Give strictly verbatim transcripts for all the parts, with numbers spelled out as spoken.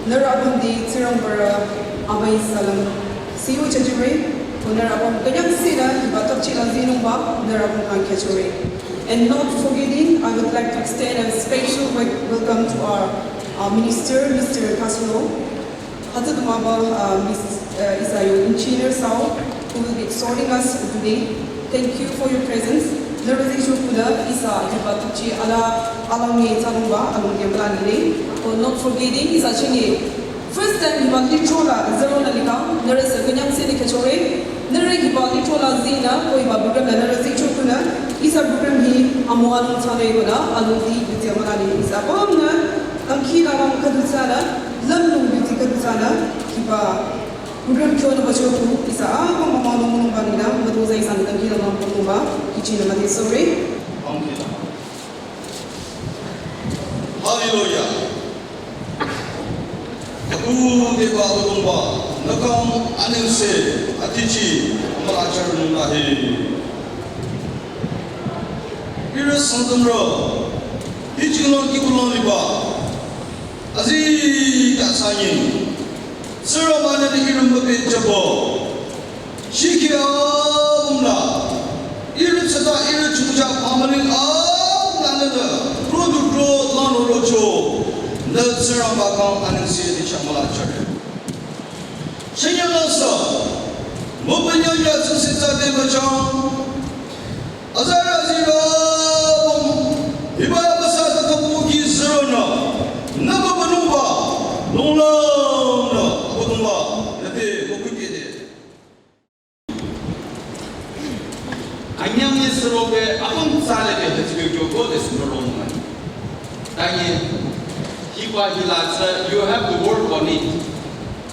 Nührü apümdi Tsingrangbarü amüi salam siyu chachire, ko nührü apüm künyangsehnü hiba tokchila zinungba nührü apüm khyang khyachore. And not forgetting, I would like to extend a special wel-, welcome to our, uh, minister, Mister Kasuno. Hütsü du mahba, uh, Miss, uh, ihsa yo engineer Sao, who will be exhorting us today. Thank you for your presence. Nührü zicho kuda ihsa hiba tokchi ala, alangye tsanungba, alangye mülani ne. Oh, not forgetting ihsa chingi first time hiba lithro la zero la lika, nührü sü künyangsehnü khyachore, nührü hiba lithro la zinü, ko hiba program la nührü zicho kunü, ihsa program hi amüwanung thsanü kunü, alangdi bitia mülani ihsa apümnü, dangkhidangnang khüdu thsanü, lümlong bitia khüdu thsanü, hiba program khyonü bacho ku, ihsa apüm mama nung nung ba nina, mütozah ihsanü dangkhidangnang pünungba, kihchinü müde sorry. Hallelujah. Aku deba Abüdongba, nü kang anengse, atichi, amüla achar nung ahe. Ihrü Sangtamrü, ichinglong kibulong liba, azi ta sanyin, Tsingrangba-nü ihrü müpehjüba, shikhe apümla, ihrü tsata ihrü chungcha pamaling apümla nünü, rodu ro lano rocho, nü Tsingrangba kang anengse di chamüla chare. Shenyang nasa, mübünyang ya tsingse tsade müchang, azarü azirü apüm, hiba ya basa ta kapu ki zero nü, nü mübünungba, nunglang nü, Abüdongba, nü te mübükede. Anyang ni suro be apüm tsale be hütsü kyo kyo de suro long mai. Tangi hiba hila tsü you have to work on it.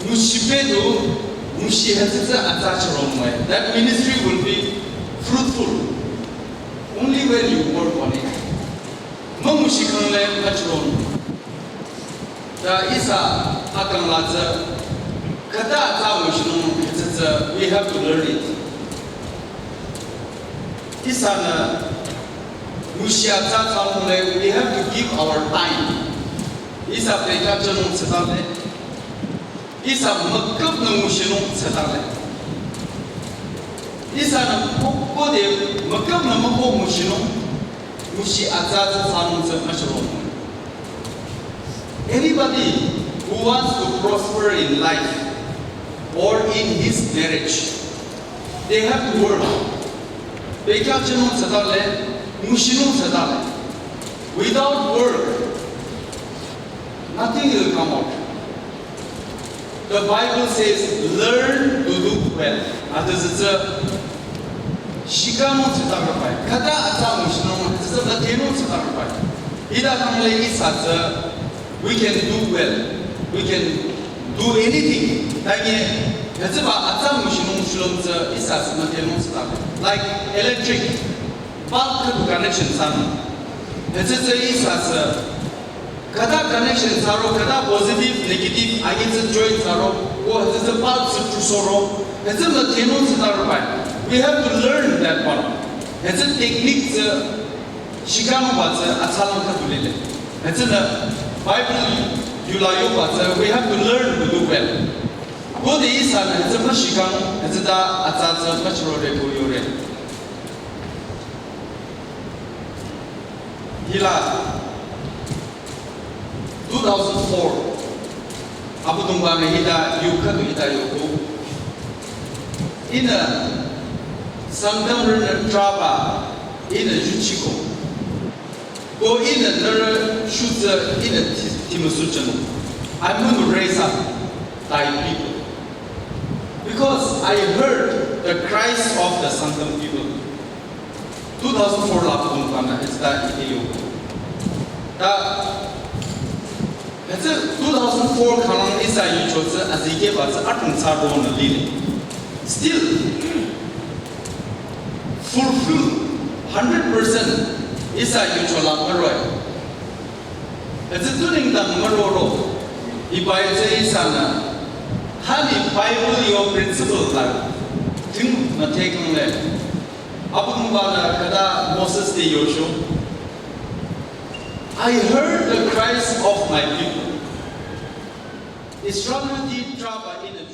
Ngushi pe du, ngushi hütsü tsü atsa chürong mai. That ministry will be fruitful only when you work on it. Müngushi kang le achürong. Ta ihsa akang la tsü, khüta atsa nguchinung hütsü tsü, we have to learn it. Ihsanü ngushi atsa tsanung le, we have to give our time. Ihsa pekya chanung tsüta le, ihsa müküp nü nguchinung tsüta le. Ihsanü koko de müküp nü müküp nguchinung, ngushi atsa tsü tsanung tsü mashirong. Anybody who wants to prosper in life or in his marriage, they have to work. Pekya chanung tsüta le, nguchinung tsüta le. Without work, nothing will come out. The Bible says, "Learn to do well." Ade zütsü shikanung tsüta rupai. Khüta atsa nguchinung, zütsü mütenung tsüta rupai. Ida kang le ihsa tsü, we can do well. We can do anything. Tangi, hütsüba atsa nguchinung shulong tsü ihsa tsü mütenung tsüta. Like electric, bulb khüdu connection thsanung. Hütsü tsü ihsa tsü khüta connection thsaro, khüta positive, negative, anyitsü join thsaro, ko hütsü tsü bulb tsü chusoro, hütsü mütenung tsüta rupai. We have to learn that one. Hütsü technique tsü shikanungba tsü atsalang khüdu lile. Hütsünü Bible yula yoba tsü, we have to learn to do well. Ko de ihsanü hütsü müshikanung, hütsüta atsa tsü müchürore ko yore. Hila two thousand four, Abüdongba-nü hita yu khüdu hita yoko. Ihnü Sangtamrünü traba, ihnü yuchiko. Ko ihnü nührü shutsü ihnü ti-, timüsuchanu. I'm going to raise up thy people. Because I heard the cries of the Sangtam people. Two thousand four la Abüdongba-nü hütsüta ite yo. Ta, hütsü two thousand four khalang ihsa yucho tsü azikehba tsü atung thsaro nü lile. Still, fulfill hundred percent ihsa yucho la müroi. Hütsü tu nengdang müroro. Hiba tsü ihsanü, hani Bible yo principle la ting mütekang le. Abüdongba-nü khüta Moses te yocho, "I heard the cries of my people." Israelrüti trahba ihnü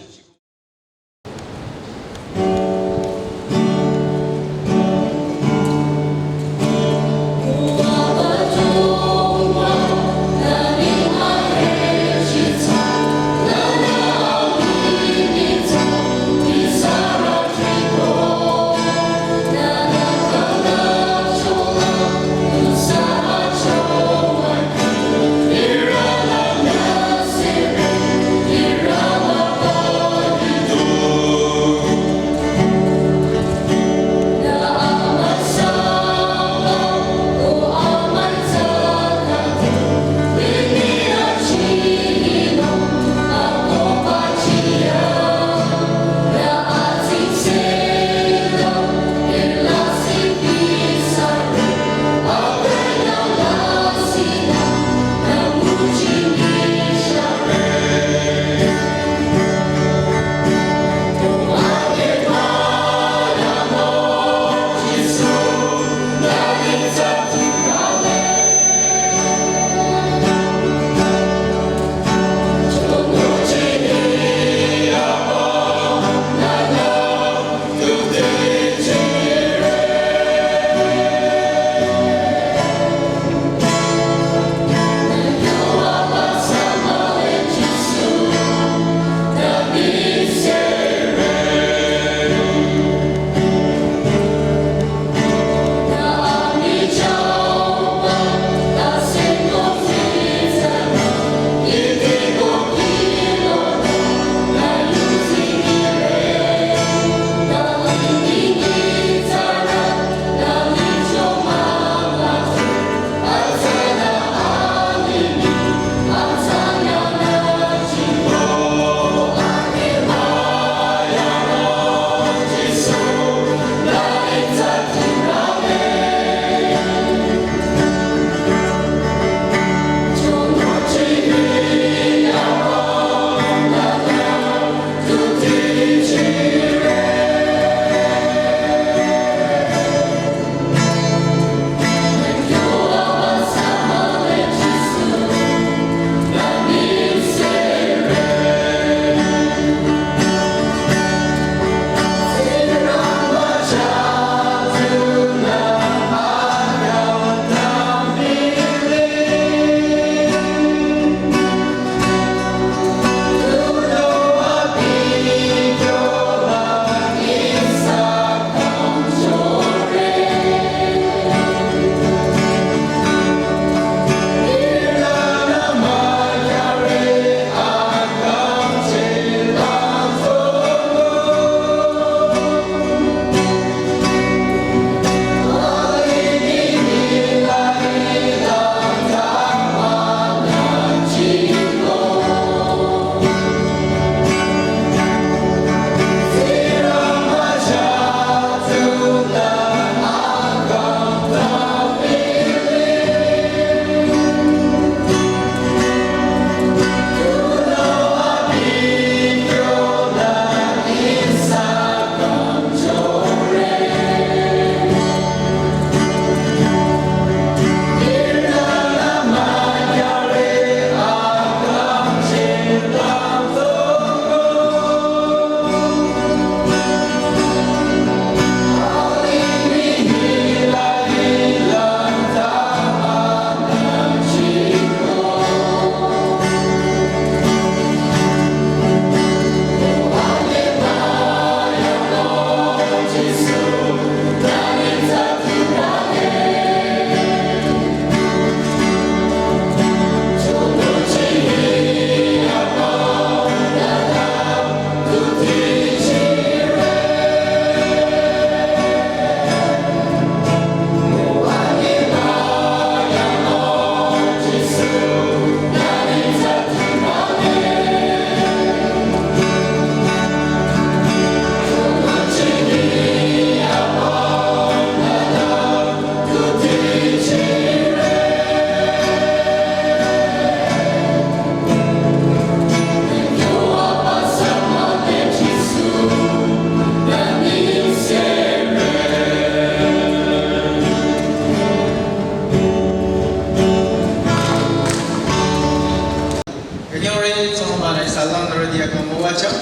Ihsa langnürüti akang müwajüng.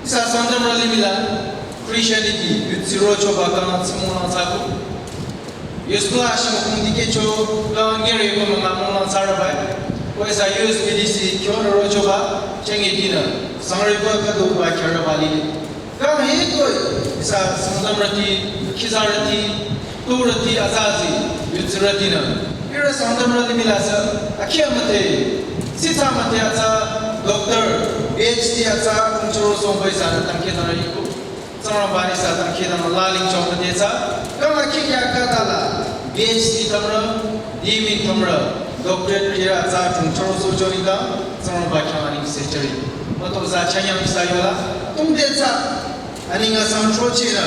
Ihsa Sangtamrü limih la Christianity yutsiro choba kang tsimung lang thsaku. Yusla shimukung dikehcho kang ngere ko münga mung lang thsarübai. Ko ihsa U S B D C kyonü rochoba chenge dinü sangreba khüduba khyarüba lile. Kang hitoi ihsa Sangtamrüti, khizarüti, turüti, azazi, yutsirütinü ihrü Sangtamrü limih la sü akhi amüdhe, sitsa amüdhe atsa, doctor, P H D atsa, kungchüro songba ihsanü dangkhidangnang iko. Tsingrangba-nü ihsa dangkhidangnang laling chong amüdhe tsü, kang akhi kya khütala, P H D tamrü, D.Min tamrü, doctorate khirü atsa kungchüro sohcho nengdang Tsingrangba khyang anengse jüre. Mütozah chanyang ihsa yola, tungde tsü, aneng asang chochinü,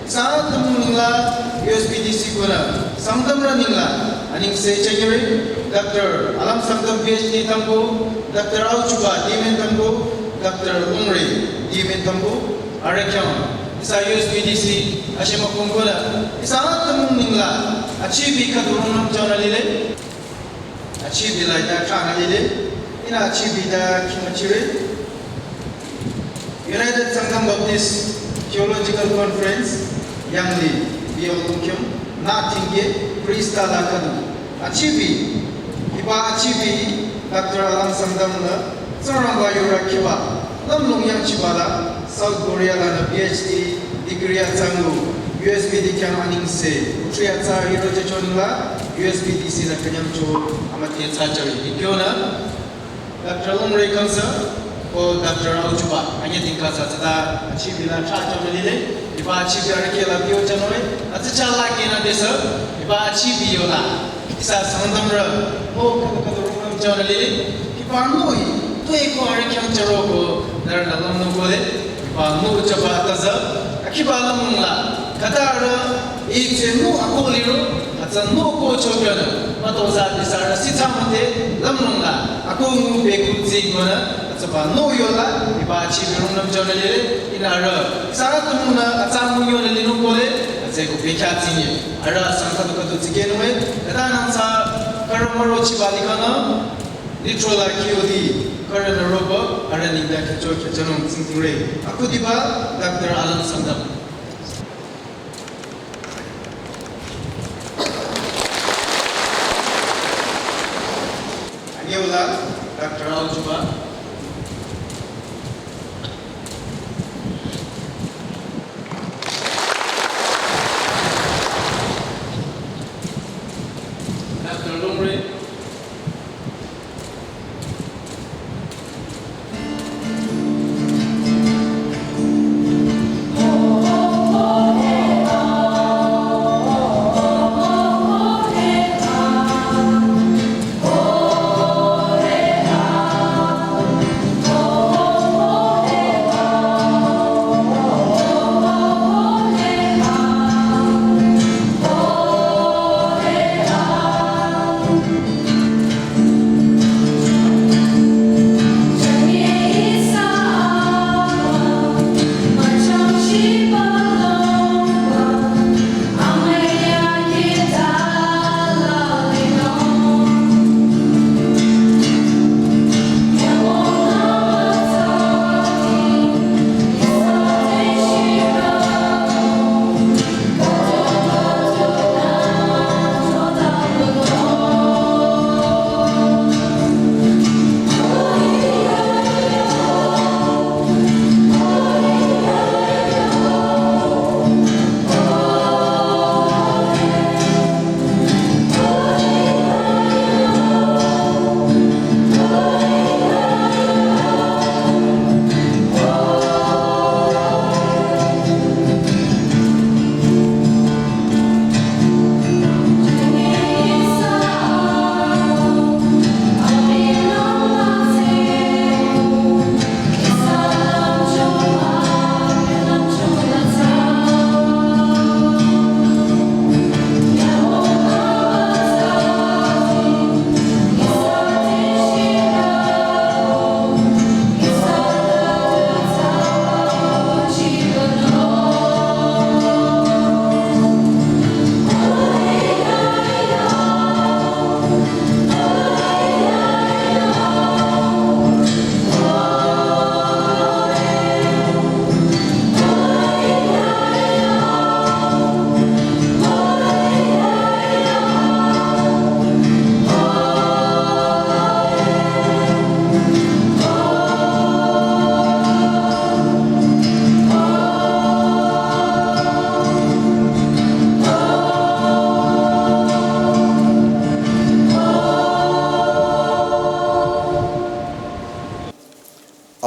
ihsa atümung nengla U S B D C konü Sangtamrü nengla anengse jüre. Doctor Alam Sangtam P H D tamko, Doctor Aochuba D.Min tamko, Doctor Lungre D.Min tamko, arüh khyang ihsa U S B D C ashimükung konü ihsa atümung nengla achibi khüdu rungnüm jünü lile. Achibi la ita khyang lile, ihnü achibi ta khimüchire. United Sangtam Baptist Theological Conference, Yangli, Biolungkyung, nü tingke, Khrista la khüdu. Achibi, hiba achibi, Doctor Alam Sangtam nü, Tsingrangba yurü khiba, lümlong yangchiba la, South Korea lanü P H D degree atsangu, U S B D khyang anengse, utri atsa hirocheh chonengla, U S B D C nü künyangcho amüdhe tsü jüre. Ikyonü, Doctor Lungre kangsa, ko Doctor Aochuba, anyüding kangsa tsüta, achibi la thra chonü lile, hiba achibi arüh kela bio chonoi, atsü chala kena desa, hiba achibi yola. Ihsa Sangtamrü, o khüdu khüdu rungnüm jünü lile, hiba noi, tueko arüh khyang jüroko, nührünü lümnung kole, hiba no chaba atsa, akhiba lümnung la, khüta arüh, itse no ako liro, atsa no ko chokyanü, mütozah ihsa arüh sitsa amüdhe, lümnung la, ako ngu beku tsi konü, atsaba no yola, hiba achibi rungnüm jünü lile, ihnü arüh, ihsa atümungnü, atsa müyonü linung kole, atsü ko bekya tsinye. Arüh asang khüdu khüdu tsikehnung e, khüta nang sa khürü müro chiba likanü, litro la kiyodi, khürünü roba, arüh nengdang khyücho khyüchonung tsingtsingre. Akhudiba, Doctor Alam Sangtam. Anyüla, Doctor Aochuba. Doctor Lungre.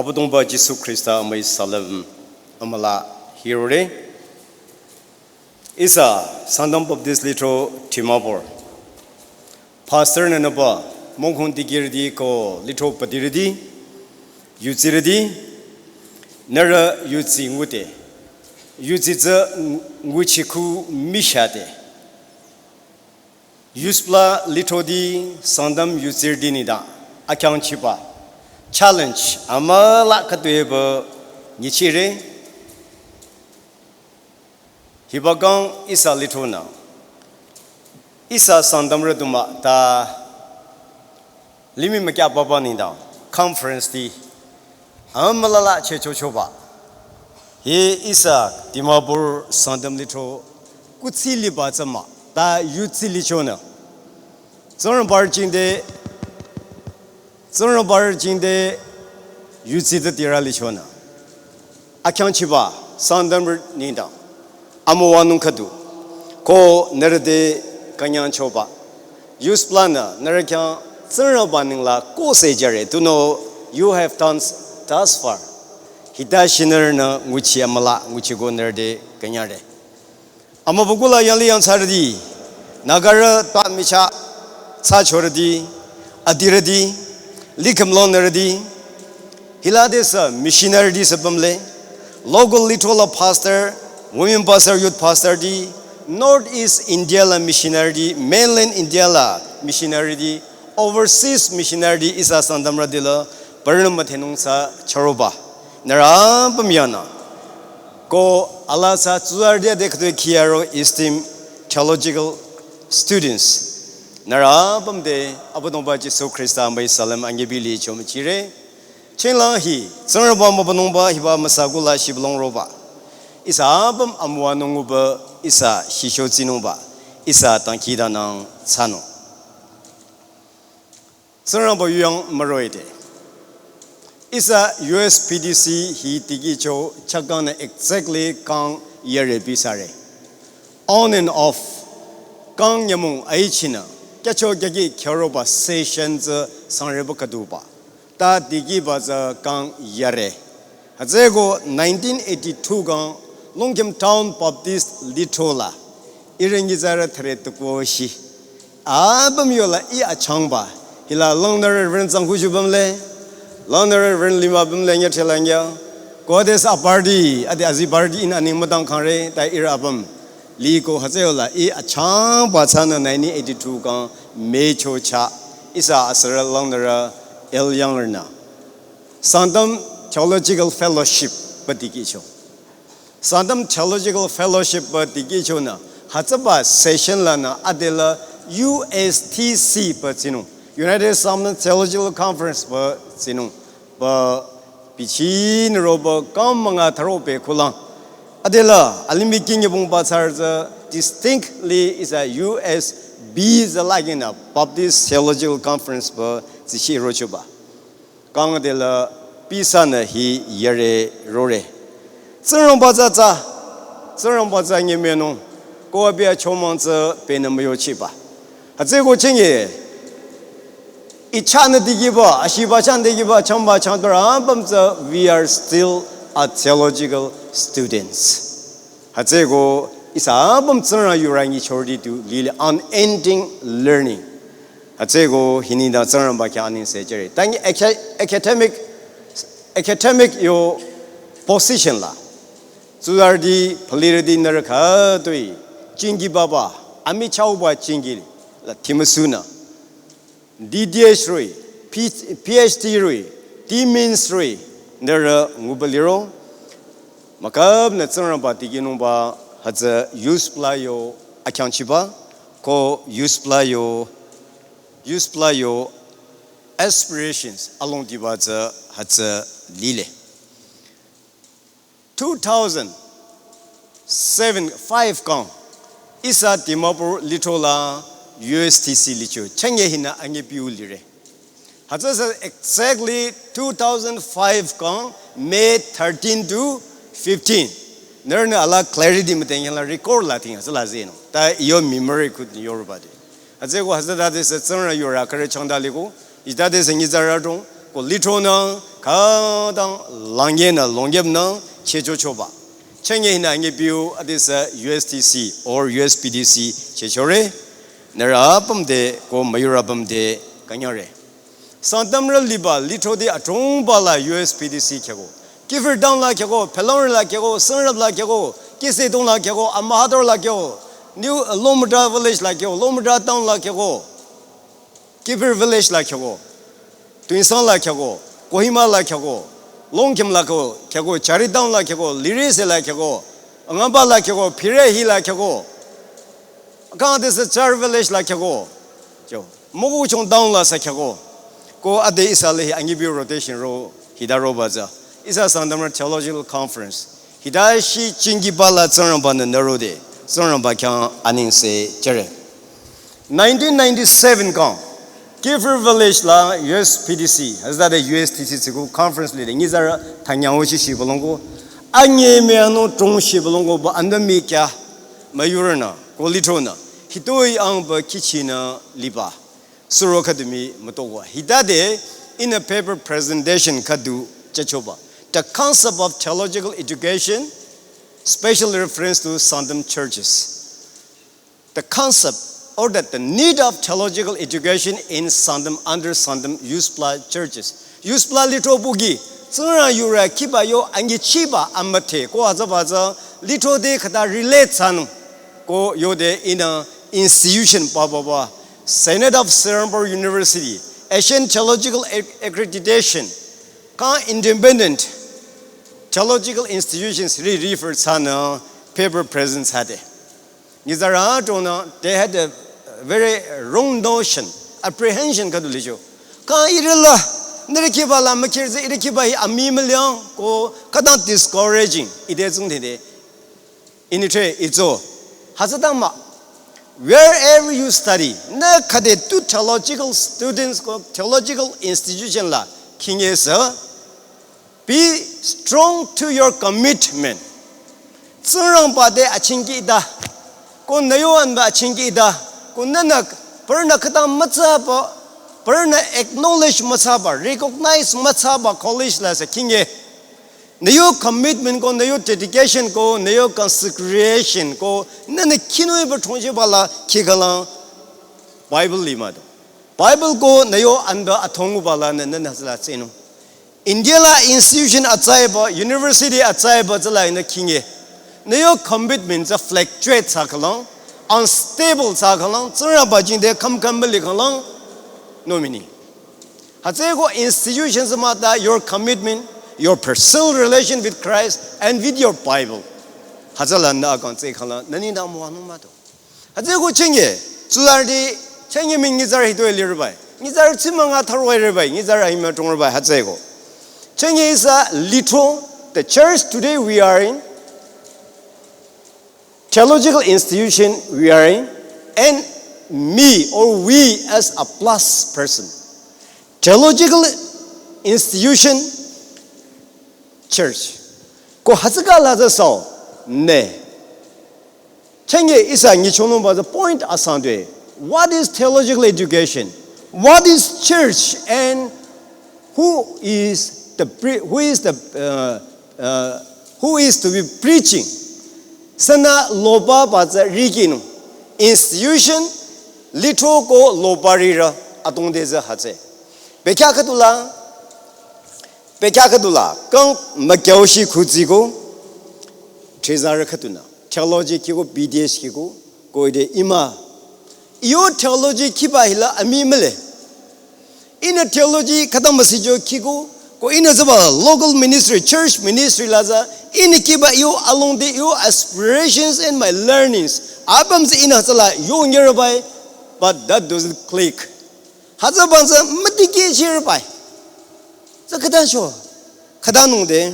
Abüdongba Jisu Khrista amüi salem amüla hirore. Ihsa Sangtam Baptist Lithro Dimapur. Pastor nü nüba mongkhong dikehrüti ko lithro padirüti, yudsirüti, nührü yudsi ngude, yudsi tsü nguchikhu mishade. Yuspla lithroti Sangtam yudsirüti nengdang akhyangchiba challenge amüla khüdu epü nyichire. Hiba kang ihsa lithronü ihsa Sangtamrü du mah ta limih mükyah papa nengdang conference ti amülala chehchochoba. Hi ihsa Dimapur Sangtam lithro kuthsi liba tsü mah ta yudsi lichonü, Tsingrangbarü jingte, Tsingrangbarü jingte yudsi tsü tirü lichonü akhyangchiba Sangtamrü nengdang amüwanung khüdu ko nührü te künyangchoba. Yusplanü nührü khyang Tsingrangba nengla kose jüre, to know you have done thus far. Hita shinürünü nguchi amüla nguchiko nührü te künyangre. Amübükuh la yanglih yangthsarüti, Nagarü ta michah thsachorüti, adirüti, likhümlongnürüti, hila desü missionary ti sü pümle, local lithro la pastor, women pastor, youth pastor ti, North East India la missionary ti, mainland India la missionary ti, overseas missionary ti ihsa Sangtamrüti la parünü müdhenung thsa chüroba. Nührü apüm yanü ko alaa thsa tsuzarüti ade khüdu khiyaro esteemed theological students. Nührü apüm te Abüdongba Jisu Khrista amüi salem angebi licho müchire. Chinglang hi Tsingrangba mübünungba hiba müsakuh la shibülung roba. Ihsa apüm amüwanung nguba ihsa shisho tsinungba. Ihsa dangkhidangnang thsanung. Tsingrangba yuyang müroide. Ihsa U S P D C hi dikehcho chah kangnü exactly kang yare bisare. On and off kang nyümong aichinü kyacho kyaki khyüroba session tsü sangreba khüduba ta dikehba tsü kang yare. Hütsüeko nineteen eighty-two kang Longkhim Town Baptist Lithro la ihrü nyitsarü thüre tuko shi apüm yola ih achangba. Hila langnürü Reverend Tsangkhuju pümle, langnürü Reverend Lima pümle nyüthela nyü. Ko adesü aparüti, ade azibarüti ihnü aning müdang khangre ta ihrü apüm liko. Hütsü yola ih achangba thsanü nineteen eighty-two kang mecho chah ihsa asürü langnürü L Yangrünü Sangtam Theological Fellowship pü dikehcho. Sangtam Theological Fellowship pü dikehchonü hütsüba session lanü adela U S T C pü tsinung, United Sangtam Theological Conference pü tsinung, pü bichinü roba kang münga thüro pü kulang. Adela alimih kingyebong batsarü tsü distinctly ihsa U S B tsü laginü Baptist Theological Conference pü tsichirochoba. Kang adela pisanü hi yare rore. Tsingrangba tsü tsü, Tsingrangba tsü nyümüyanung, ko abi achomang tsü penü müyochiba. Hütsüeko chingi, ih chahnü dikehba, ashiba chahnü dikehba, changba changdorü apüm tsü, we are still a theological students. Hütsüeko ihsa apüm Tsingrang yurü nyichorüti tu lile unending learning. Hütsüeko hi nengdang Tsingrangba khyang anengse jüre. Tangi aca-, academic, academic yo position la tsuzarüti, phalirüti nührü khütoi jingki baba, amichahba jingki la thimüsunü D D S roh-i, P-, P H D roh-i, D Mins roh-i, nührü nguba liro. Mükapnü Tsingrangba dikehnungba hütsü yuspla yo akhyangchiba, ko yuspla yo, yuspla yo aspirations alongdiba tsü hütsü lile. Two thousand seven, five kang ihsa Dimapur lithro la U S T C licho chenge hinü angepiu lire. Hütsüsü exactly two thousand five kang May thirteen to fifteen. Nührünü ala clarity müdhengyala record la ting hütsüla zeno. Ta iyo memory khut ni yorubade. Hütsüeko hütsütade sü Tsingrang yurü khürü changda liko. Itade sü nyitsarü adrong ko lithronü Khütang langye nü longyep nü checho choba. Chenge hinü ange piu adisa U S T C or U S P D C chechore. Nührü apüm te ko müyurü apüm te künyangre. Sangtamrü liba lithro te adrongba la U S P D C khyako. Kiphire town la khyako, Phelongri la khyako, Süngrap la khyako, Kisedong la khyako, Amahator la khyako, New Longmatra village la khyako, Longmatra town la khyako. Kiphire village la khyako, Tuensang la khyako, Kohima la khyako, Longkhim la khyako, khyako, Chari town la khyako, Lirise la khyako, Angamba la khyako, Phirahee la khyako, kang adisa Char village la khyako, jo, Mokokchung town la sü khyako, ko ade ihsa le hi ange piu rotation ro, hita roba tsü. Ihsa Sangtamrü Theological Conference. Hita shi chingiba la Tsingrangba nü nürode, Tsingrangba khyang anengse jüre. Nineteen ninety-seven kang, Kiphire village la U S P D C, hütsüde U S T C tsiku conference lide, nyitsarü thanyang ochi shibülung ko, anyi me ano trong shibülung ko ba anda mi kya, müyurü nü, ko lithro nü, hitoi ang ba kichi nü liba. Suro khüdu mi mütokwa. Hitade in a paper presentation khüdu chechoba. The concept of theological education, special reference to Sangtam churches. The concept or that the need of theological education in Sangtam under Sangtam USBLA churches. USBLA lithro bugi, Tsingrang yurü kiba yo angi chiba amate ko aza baza lithro de khüta relate san ko yode in a institution ba ba ba. Synod of Serampore University, Asian Theological Ac-, Accreditation, kang independent theological institutions re refer sana paper present hade. Nyitsarü tronü, they had a very wrong notion, apprehension khüdu licho. Kang irila, nührü kiba la mükirzi, iri kiba hi ami müliang ko khütang discouraging, ide zung dede. Ini tre itso. Hütsütang mah. Wherever you study, nü khüde tu theological students ko theological institution la khinge sü, be strong to your commitment. Tsingrangba te achingki ita. Ko nü yo anba achingki ita. Ko nünü, parünü khütang mütsaba, parünü acknowledge mütsaba, recognize mütsaba college la sü khinge. Nü yo commitment ko, nü yo dedication ko, nü yo consecration ko, nünü khinung iba thongji bala khi khalang Bible li mah do. Bible ko nü yo anba athongu bala nü, nünü hütsüla tsenung. India la institution atsaiba, university atsaiba tsüla nü khinge. Nü yo commitment tsü fluctuate thsa khalang, unstable thsa khalang, Tsingrangba jingte kham kham müli khalang, no meaning. Hütsüeko institutions müta your commitment, your personal relation with Christ and with your Bible. Hütsüla nü akang tsü khala nü nengdang müwanung mah do. Hütsüeko chenge, tsularüti chenge mi nyitsarü hitoi lirübai. Nyitsarü tsimanga tharwai rübai, nyitsarü ahima trongrübai hütsüeko. Chenge ihsa lithro, the church today we are in, theological institution we are in, and me or we as a plus person. Theological institution, church. Ko hütsüka la tsü sao, ne. Chenge ihsa nyichonungba tsü point asang due. What is theological education? What is church? And who is the pre-, who is the, uh, uh, who is to be preaching? Sünü loba ba tsü rikinung. Institution, lithro ko loba rirü, adrong te tsü hütsü. Bekhyah khüdula, bekhyah khüdula, kang mükyaushi khutsiko, trezarü khüdunü. Theology kiko, B D S kiko, ko ide ima. Iyo theology kiba hila ami mühle. Ihnü theology khütang müsijo kiko, ko ihnü tsüba local ministry, church ministry la tsü, ihnü kiba iyo alongdi iyo aspirations and my learnings. Apüm tsü ihnü tsüla yo nyerübai, but that doesn't click. Hütsüba tsü mütikehchirübai. Tsü khütang sho, khütang nungde,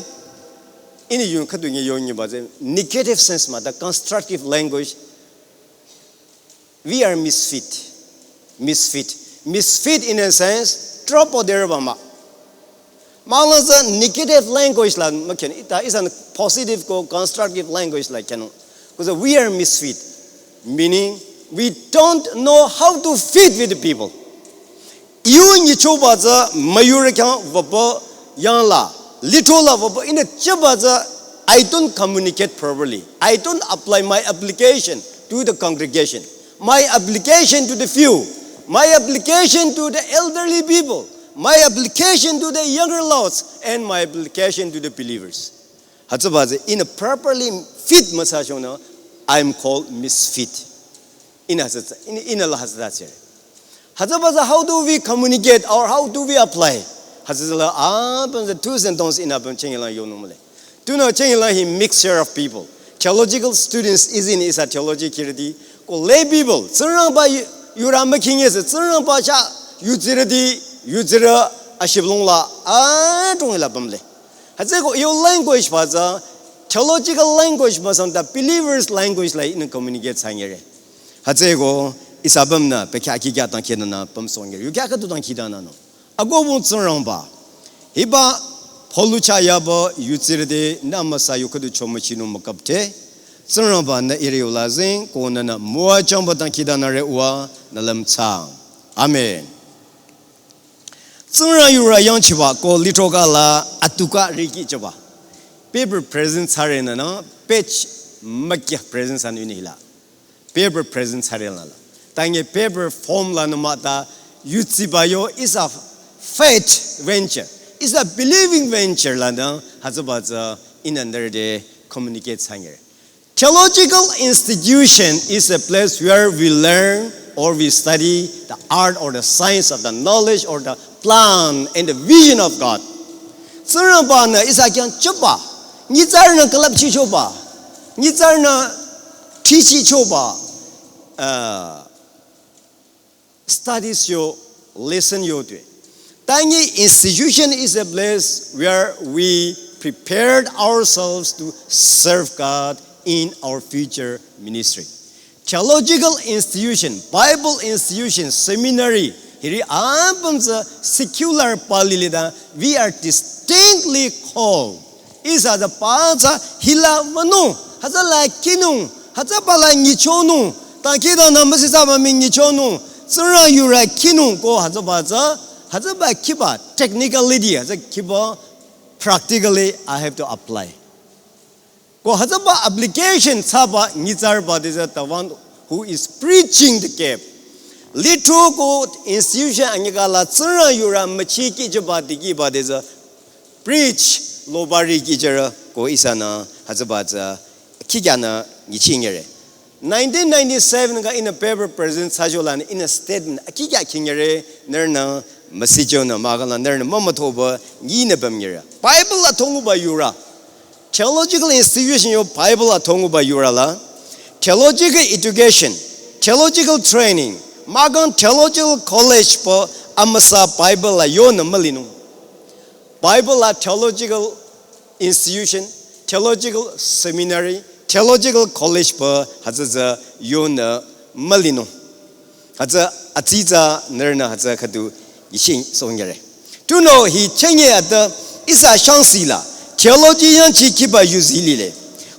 ihnü yung khüdu nge yo nyiba tsü, negative sense müta constructive language. We are misfit. Misfit. Misfit in a sense, drop out there ba mah. Mahla tsü negative language la mükhen, ita ihsa positive ko constructive language la khenung. Because we are misfit, meaning we don't know how to fit with the people. Iyo nyichoba tsü müyurü khyang wüpü Yang la, little la, waba ina chaba tsü, I don't communicate properly. I don't apply my application to the congregation. My application to the few. My application to the elderly people. My application to the younger lots. And my application to the believers. Hütsüba tsü ina properly fit müthsachonü, I'm called misfit. Ina hütsü, ina, ina la hütsü tsü. Hütsüba tsü how do we communicate or how do we apply? Hütsüla apüm tsü two sentence ina apüm chengi la yonung male. Tunüo chengi la hi mixture of people. Theological students is in isa theology kirdi. Ko lay people, Tsingrangba yu-, yurü mükinge se, Tsingrangba chah yudsirüti, yudsirü ashiblong la, adrong la pümle. Hütsüko yo language ba tsü, theological language ba sang ta believers language la ina communicate thsangere. Hütsüko isa apümnü, pekya kikya tangkidana apüm songere. Yu kya khüdu tangkidanü no. Akohbong Tsingrangba. Hiba, Paul-u chah yaba yudsirüti nü amüsa yu khüdu chomüchinung mükapte. Tsingrangba nü ihrü yu la zing, ko nünü müwajüngba tangkidanüre uwa, nü lümchang. Amen. Tsingrang yurü yangchiba ko little kala atuka riki chaba. Paper present thsare nünü, page mükya present thsanü yu nila. Paper present thsare la la. Tangi paper form la nü mahta yutsiba yo is a faith venture, is a believing venture lanü hütsüba tsü ina nührü te communicate thsangere. Theological institution is a place where we learn or we study the art or the science of the knowledge or the plan and the vision of God. Tsingrangba-nü ihsa khyang chüba, nyitsarünü külüpchichoba, nyitsarünü thrichichoba, uh, studies yo, lesson yo tue. Tangi institution is a place where we prepared ourselves to serve God in our future ministry. Theological institution, Bible institution, seminary, hiri apüm tsü secular pali lida, we are distinctly called. Ihsa tsü pa tsü hila wünung, hütsüla kinung, hütsüba la nyichonung, tangkidanü müsisaba mii nyichonung, Tsingrang yurü kinung ko hütsüba tsü, hütsüba kiba technicality, hütsü kiba practically I have to apply. Ko hütsüba application thsaba nyitsarüba te tsü the one who is bridging the gap. Little ko institution anyikala Tsingrang yurü müchiki chaba dikehrüba te tsü bridge lobari kicharü ko ihsanü hütsüba tsü kikyanü nyichingere. Nineteen ninety-seven ka ina paper present thsacholanü ina statement akikya kingere nührünü müsichonü mahkhang la nührünü mümüthoba nyinü pümngere. Bible la thonguba yurü. Theological institution yo Bible la thonguba yurü la. Theological education, theological training, mahkhang theological college pü amüsa Bible la yonü mülinung. Bible la theological institution, theological seminary, theological college pü hütsü tsü yonü mülinung. Hütsü atsitsa nührünü hütsü khüdu yising songere. Tunüo hi chenge ata ihsa shangsila theology yangchi kiba yuzi lile.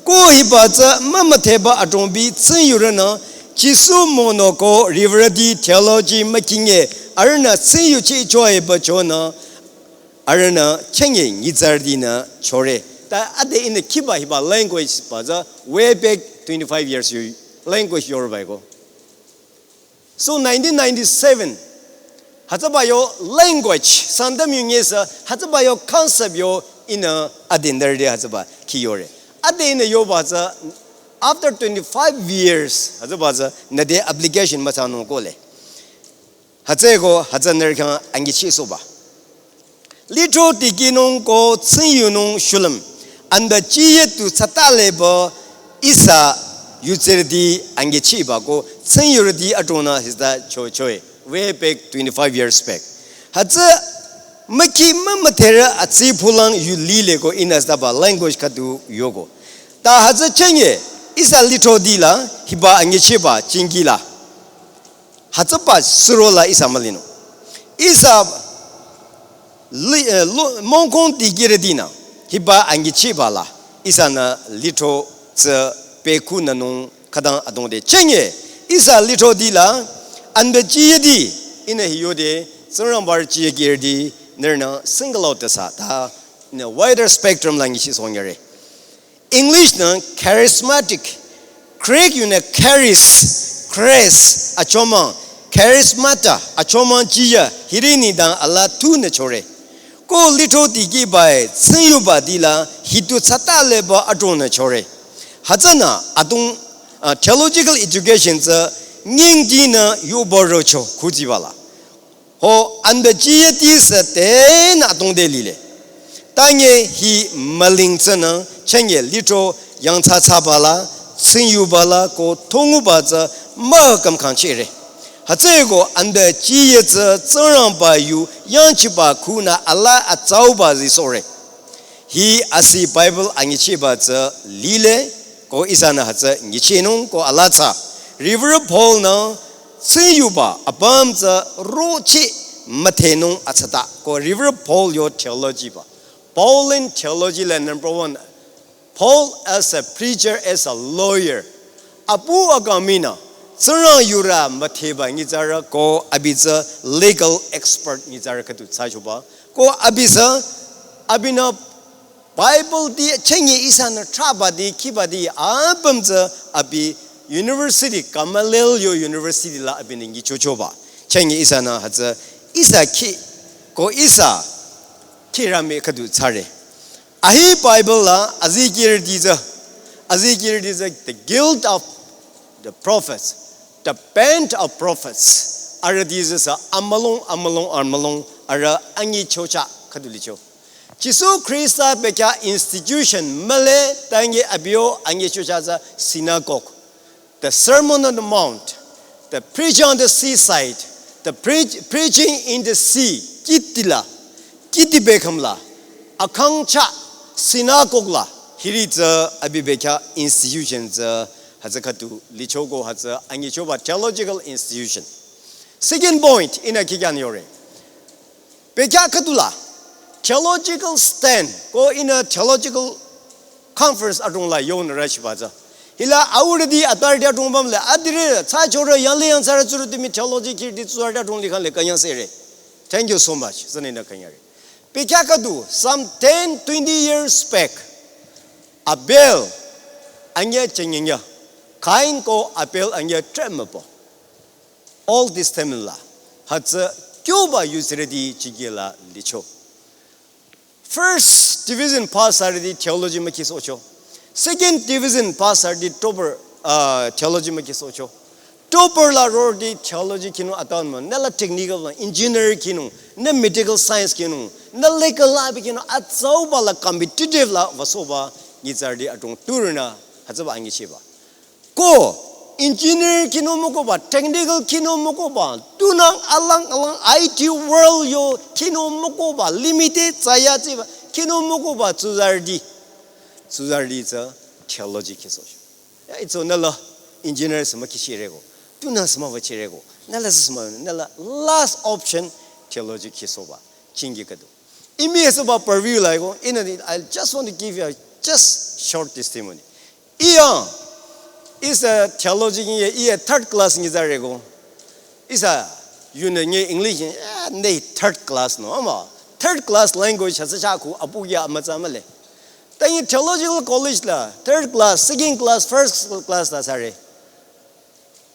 Ko hiba tsü mümüdheba adrongbi tsing yurünü Jisu mono ko riwürüti theology mükinge arühnü tsing yuchichoe ba chonü arühnü chenge nyitsarütinü chore. Ta ade ina kiba hiba language ba tsü way back twenty-five years yo language yorüba ko. So nineteen ninety-seven, hütsüba yo language, Sangtam yungyesa, hütsüba yo concept yo ina adinderde hütsüba kiyore. Ade ina yoba tsü, after twenty-five years, hütsüba tsü, nüte application müthsanung kole. Hütsüko, hütsü nührü khyang angichisohba. Little tikinung ko tsing yunung shulüm. Anda chiye tu tsatale ba ihsa yutsirüti angichiba ko tsing yurüti adrongnü hita chochoe. Way back twenty-five years back. Hütsü müki mümüdherü atsi phulang yu lile ko ina staba language khüdu yoko. Ta hütsü chenge ihsa little tila hiba angichiba chingila. Hütsüba surola ihsa mülinung. Ihsa li-, eh, lo-, mongkong dikehrütinü hiba angichiba la ihsanü little tsü peku nünung khütang adrongde chenge ihsa little tila anda chiyedi ina hi yode Tsingrangbarü chiyekehrüti Nührünü single out thsasa, ta, nü wider spectrum la nyichisohnyüre. English nü charismatic, Greek yunü charis, charis, achomang, charismata, achomang chiya, hiri nengdang ala tunü chore. Ko lithro tikehba-e, tsingyuba tila, hitu tsata leba adrongnü chore. Hütsünü, adrong, uh, theological education tsü, nyingdinü yuba rocho, khujiba la. Ho, anda chiya tisü tenü adrong te lile. Tanye hi müling tsünü, chünye lithro yangthsathsaba la, tsingyuba la, ko thonguba tsü, mahkhang khangchire. Hütsüeko anda chiya tsü Tsingrangba yu yangchiba khunü ala atsauba zisohre. Hi asih Bible anyichiba tsü lile, ko ihsanü hütsü nyichinung ko ala tsü. Reverend Paul nü tsingyuba apüm tsü rochi müdhenung atsata. Ko Reverend Paul yo theology ba. Pauline theology la number one. Paul as a preacher, as a lawyer. Apu akang mii nü, Tsingrang yurü müdheba nyitsarü ko abi tsü legal expert nyitsarü khüdu thsachoba. Ko abi tsü, abinü Bible ti chünye ihsanü thraba ti, khiba ti, apüm tsü abi university, Gamaliel yo university la abinü nyichochoba. Chünye ihsanü hütsü, ihsa khi, ko ihsa, khirami khüdu thsare. Ahi Bible la azikehrüti tsü, azikehrüti tsü, the guilt of the prophets, the band of prophets. Arüh ti tsü sü amülung, amülung, amülung, arüh anyichocha khüdu licho. Jisu Khrista bekhyah institution mühle, tanye abi yo anyichocha tsü synagogue. The Sermon on the Mount, the preaching on the seaside, the preach, preaching in the sea, kiti la, kiti bekhyah la, akhangcha, synagogue la, hiri tsü abi bekhyah institution tsü, hütsü khüdu lichoko hütsü anyichoba theological institution. Second point, ihnü kikyan yore. Bekhyah khüdu la, theological stand, ko ihnü theological conference adrong la yonü rüchiba tsü. Hila authority, authority adrong bamle, adire, thsachorü, yanglih yangthsarü tsurüti mii theology khirüti tsurüti adrong likhang le künyang sere. Thank you so much. Tsünü ihnü künyangre. Bekhyah khüdu, some ten, twenty years back, Abel, anye chünyenye, Cain ko Abel anye trempo. Old Testament la, hütsü kyoba yuzirüti chikela licho. First division pastorüti theology mükhisohcho. Second division pastorüti topper, uh, theology mükhisohcho. Topper la rorüti theology khinung atan mah, nü la technical la, engineer khinung, nü medical science khinung, nü legal la abi khinung, atsauba la competitive la wüsohba, nyitsarüti adrong turünü, hütsüba anyichiba. Ko, engineer khinung mükohba, technical khinung mükohba, tunang alang alang I T world yo khinung mükohba, limited tsaya tsiba, khinung mükohba, tsuzarüti. Tsuzarüti tsü theology khisoh. Ya, itso nü la engineer sü mükhichireko, tunang sü müwüchireko, nü la sü sü mü, nü la last option theology khisohba, chingi khüdu. Imi hütsüba purview la-i ko, ihnü, I just want to give you a just short testimony. Iya, ihsa theology nyi, iya third class nyitsareko. Ihsa, yunü nyi English nyi, eh, ne third class no, ama. Third class language hütsü chakhu apu ya amütsa mühle. Tanyi theological college la, third class, second class, first class la thsare.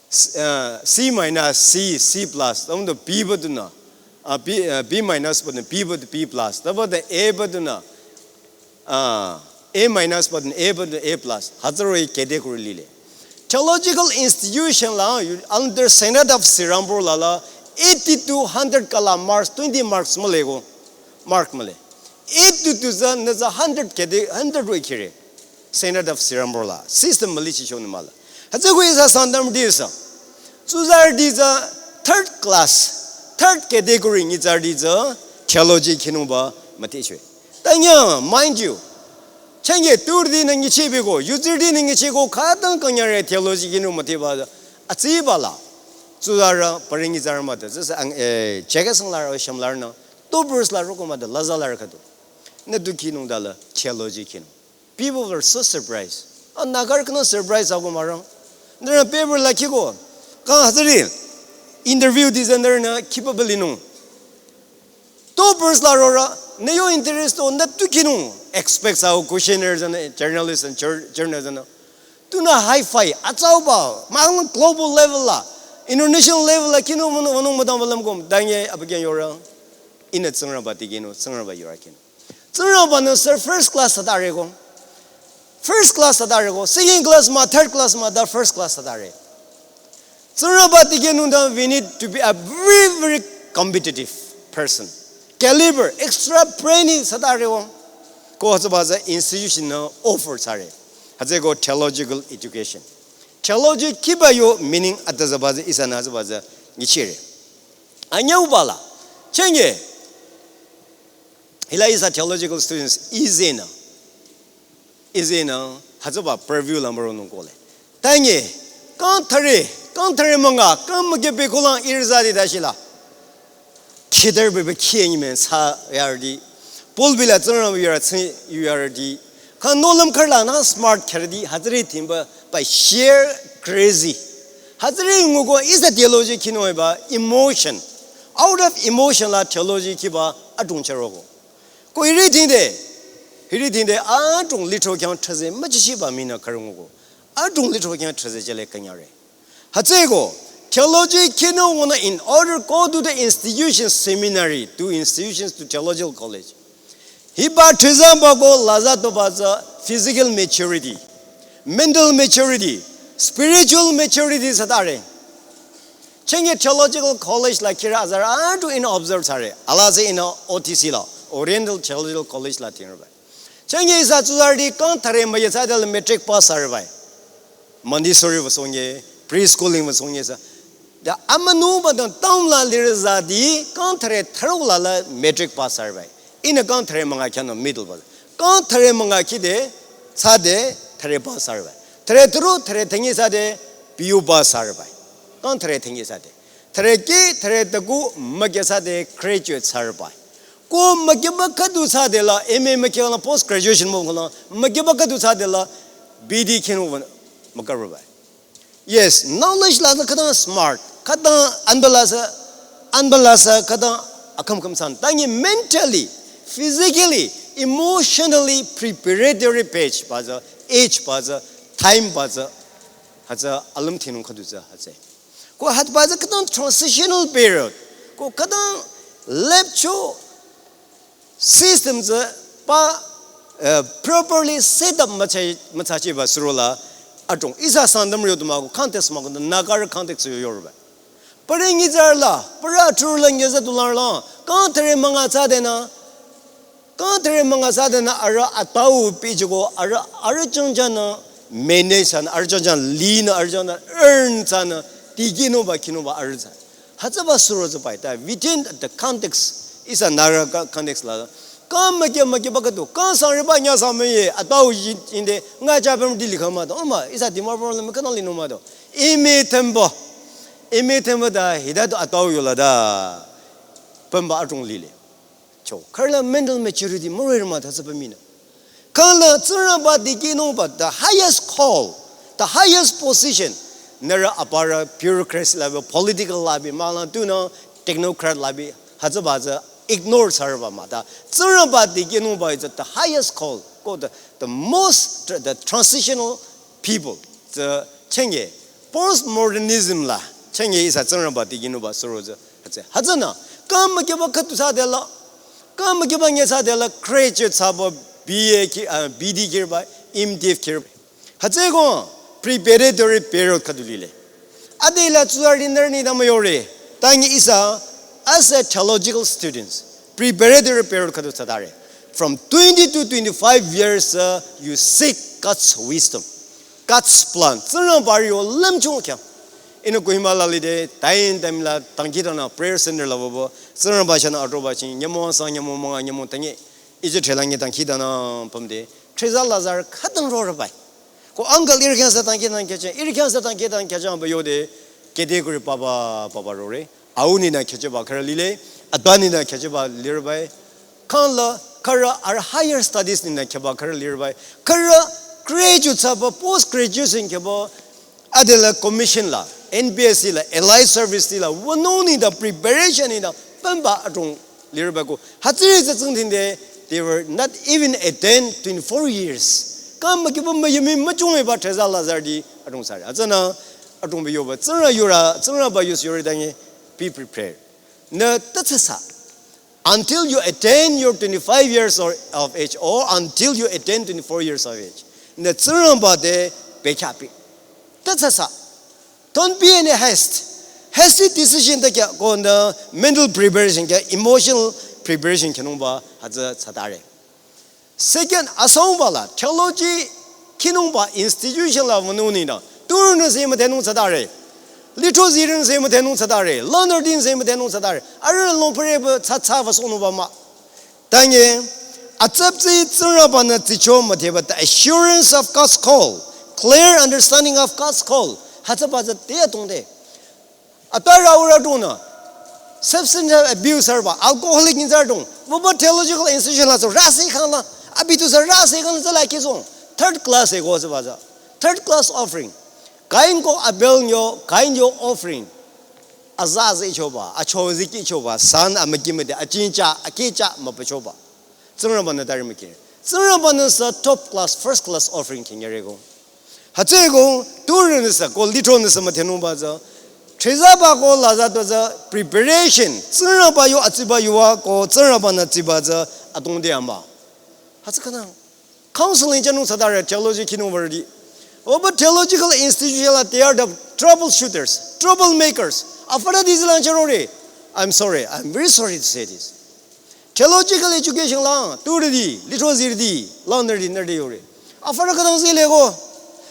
S-, uh, C minus, C, C plus, tümüdu B bü dunü, uh, B, uh, B minus bü dunü, B bü dunü, B plus, tümüdu A bü dunü, uh, A minus bü dunü, A bü dunü, A plus, hütsüroh-i category lile. Theological institution la, you, under Synod of Serampore la la, eighty to hundred kala marks, twenty marks mühle ko, mark mühle. Eighty to tsü, nü tsü hundred kede, hundred roh-i khire. Synod of Serampore la. System mülichichonü mah la. Hütsüko ihsa Sangtamrüti sü. Tsuzarüti tsü third class, third category nyitsarüti tsü theology khinungba müdhecho-i. Tanya, mind you, chünye turütinü nyichibiko, yuzirütinü nyichiko, khütang künyangre theology khinung müdheba tsü. Atsiba la. Tsuzarü, pari nyitsarü müde. Tsüsü ang, eh, chekesang la ro sham la ro nü. Toppers la roko müde, laza la ro khüdu. Nü tu khinung dala theology khinung. People were so surprised. A Nagarü khyang surprise ako mah rang. Nührü paper la khiko. Kang hütsüri interview ti tsü nührünü khiba bü linung. Toppers la rora, ne yo interest to nda tu kinu. Expect sa questionnaires and journalists and jour- journalists and. Tuna high five, atsauba, mang global level la, international level la, kinu mono mono madang balam gom, danye abagen yora. Ina Tsingrangba tikinu, Tsingrangba yora kinu. Tsingrangba no sir first class ta rego. First class ta rego. Second class ma, third class ma, da first class ta re. Tsingrangba tikinu da we need to be a very, very competitive person. Caliber, extra brainy sa ta rego. Ko hütsüba za institution na offer sa re. Hütsüko theological education. Theology kiba yo meaning ata zaba za isa na zaba za ngichire. Anyauba la. Chenge. Hila ihsa theological students easy na. Easy na. Hütsüba purview la maro nung kole. Tanye. Kang thare. Kang thare manga. Kang mage be kolang irza di dashila. Khidar bebe khie ni men sa yardi. Paul bila Tsingrangba yara tsi yardi. Kang nolam karla na smart kardi. Hütsüri timba by sheer crazy. Hütsüri nguko ihsa theology kino ba emotion. Out of emotion la theology kiba adung charogo. Ko hiri tinde, hiri tinde adung litro kyang traze machishi ba mina karungo. Adung litro kyang traze jale kanyare. Hütsüko, theology kino wona in order go to the institution seminary, to institutions to theological college. Hiba trizamba ko laza to ba za physical maturity, mental maturity, spiritual maturity sa ta re. Chenge theological college la kira azar antu in observe sa re. Ala se in O T C la, Oriental Theological College la tinro ba. Chenge ihsa tsuzardi kang thare ma yesa dal matric pass sa re ba. Montessori vasonge, preschooling vasonge sa. Da amanu ba don town la lir za di kang thare tharuk la la matric pass sa re ba. Ina kang thare manga khyano middle ba. Kang thare manga khide sa de thare pass sa re ba. Thare turu thare thengi sa de P U pass sa re ba. Kang thare thengi sa de. Thare ki thare taku mage sa de graduate sa re ba. Ko mage ba khadu sa de la M A mage la post graduation mo la mage ba khadu sa de la B D khen mo makar ba. Yes, knowledge la sa khadang smart, khadang anbala sa, anbala sa khadang akam kam san. Tangi mentally, physically, emotionally preparatory page ba za, age ba za, time ba za, hütsü alum thinung khadu za hütsü. Ko hütsü ba za khadang transitional period, ko khadang lepcho system tsü pa, eh, properly set up macha macha chi ba suro la adrong. Ihsa Sangtam ryo tuma ko context ma ko Nagar context yo yor ba. Pare ngi zar la, pare atur la ngi za tular la, kang thare manga sa de na, kang thare manga sa de na ara atau pi chi ko ara, ara chang chang na manage sa na, ara chang chang li na, ara chang na earn sa na, ti kino ba, kino ba ara sa. Hütsü ba suro tsü pai ta, within the context, ihsa Naga context la, kang mage mage ba khadu, kang sang re ba nya sang me ye, atau yin, yin de, nga cha pem di li kha ma do, ma, ihsa Dimapur la me khana li no ma do. Imi tembo, imi tembo da, hida do atau yo la da, pem ba adrong li le. Cho, kharla mental maturity mo re ma ta sa pem mi na. Kala Tsingrangba dikehnungba, the highest call, the highest position. Nührü aparü bureaucracy la bi, political la bi, mala tunü technocrat la bi, hütsüba tsü ignore thsarüba mah ta. Tsingrangba dikehnungba is the highest call. Ko the, the most, the transitional people. Tsü chenge, postmodernism la, chenge ihsa Tsingrangba dikehnungba suro tsü. Hütsü, hütsünü, kang mükehba khüdu thsade la, kang mükehba nge thsade la, graduate thsaba B A ki, ah, B D kirba, M Div kirba. Hütsüko preparatory period khüdu lile. Adela tsurü nührü nengdang müyore, tangi ihsa, as a theological students, preparatory period khüdu thsadare. From twenty to twenty-five years, uh, you seek God's wisdom. God's plan. Tsingrangba yo lümchung khyang. Ihnü Kohima la lide, time time la, dangkhidangnang prayer center la bobo, Tsingrangba chahnü atroba ching, nyümong asang, nyümong münga, nyümong tangi, ije threlang nge dangkhidangnang pümde, thriza lazar khütang rorübai. Ko uncle ihrü khyang sü dangkhidangnang khyachang, ihrü khyang sü dangkhidangnang khyachang ba yode, kede kuri papa, papa rore. Au ninü khyacheba khürü lile, atba ninü khyacheba lirübai. Khangla khürü arüh higher studies ninü khyaba khürü lirübai. Khürü graduate thsaba, post graduation khyaba, adela commission la, N P S C la, allied service la, wünung ninü preparation ninü pümba adrong Lirüba ko. Hütsüri tsü tsingdhingde, they were not even attend twenty-four years. Kang mükiba müyimi müchungeba theza lazarüti adrong thsare. Hütsünü adrongba yoba, tsingrang yurü, tsingrangba yusi yore dangi, be prepared. Nü tatsasa. Until you attain your twenty-five years or, of age or until you attain twenty-four years of age. Nü tsingrangba te bekhyah pi. Tatsasa. Don't be in a haste. Hasty decision ta kya ko nü mental preparation kya, emotional preparation kyanungba hütsü thsadare. Second, asangba la theology khinungba institution la wünung nü, turünü se müdhenung thsadare. Lithro zirünü se müdhenung thsadare. Langnürütinü se müdhenung thsadare. Arüh longpüreba thsa thsaba sohnungba mah. Tangi, atsaptsi tsingrangbanü tsicho müdheba, the assurance of God's call, clear understanding of God's call. Hütsüba tsü te atongde. Ata rü aurü tunü substance abuse arüba, alcoholic nyitsarü tung. Wüba theological institution la tsü rüse khangla, abi tu tsü rüse khangla tsü la kizong. Third class eko tsüba tsü. Third class offering. Kain ko Abel nyo, Kain yo offering. Aza aza ichoba, acho ziki ichoba, san amüki müde, achincha, akicha müpachoba. Tsingrangbanü tari müki. Tsingrangbanü sü top class, first class offering khingereko. Hütsüeko, turünü sü, ko lithronü sü müdhenungba tsü. Thezaba ko laza to tsü preparation. Tsingrangba yo atsiba yuwa ko tsingrangbanü tsiba tsü atongde amba. Hütsü khanang. Counseling thsanung thsadare theology khinungbarüti. Wüba theological institution la, they are the troubleshooters, troublemakers. Afara dizi lang charore. I'm sorry, I'm very sorry to say this. Theological education la, turüti, lithro zirüti, langnürüti, nürüti yore. Afara khütang zileko.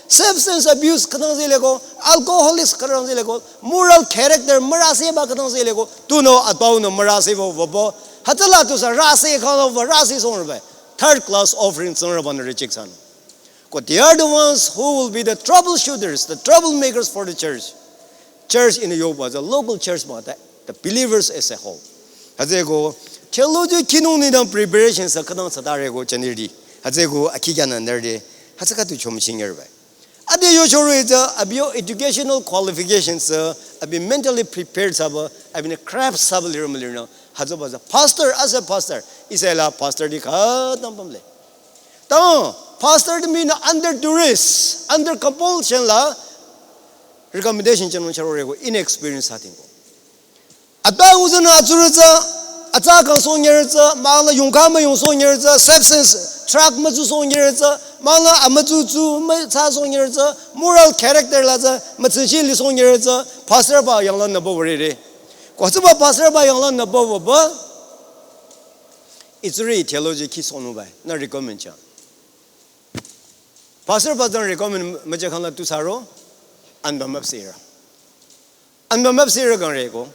Substance abuse khütang zileko. Alcoholics khütang zileko. Moral character mürüseba khütang zileko. Tunüo atüunü mürüseba wüba. Hütsüla tu tsü rüse khangla wüba rüse songrüba. Third class offering tsingrangbanü reject thsanung. Ko they are the ones who will be the troubleshooters, the troublemakers for the church. Church in Yoba, the local church mah, the, the believers as a whole. Hütsüeko, theology khinung nengdang preparation sü khütang thsadareko jünirüti. Hütsüeko, akikyanü nürüti. Hütsü khüdu chomüchingerba. Ade yochoro itsü, abi yo educational qualifications, abi mentally prepared thsaba, abi ne craft thsaba lirü mülirünü. Hütsüba tsü pastor, as a pastor, ihsa la pastor ti khütang pümle. Ta pastor ti mii nü under duress, under compulsion la recommendation thsanung charoreko, inexperience thsatingko. Ata uzanü atsurü tsü, atsa kang sonyerü tsü, mangla yongkha müyong sonyerü tsü, substance, drug mütsu sonyerü tsü, mangla amütsu tsu mütsa sonyerü tsü, moral character la tsü mütsingshi li sonyerü tsü, pastor ba yangla nüba würere. Ko hütsüba pastor ba yangla nüba wüba, itsurü theology khi sohnungba, nü recommend thsa. Pastor ba tsü recommend müjü khangla tu thsaro, anba müpsehrü. Anba müpsehrü kangreko.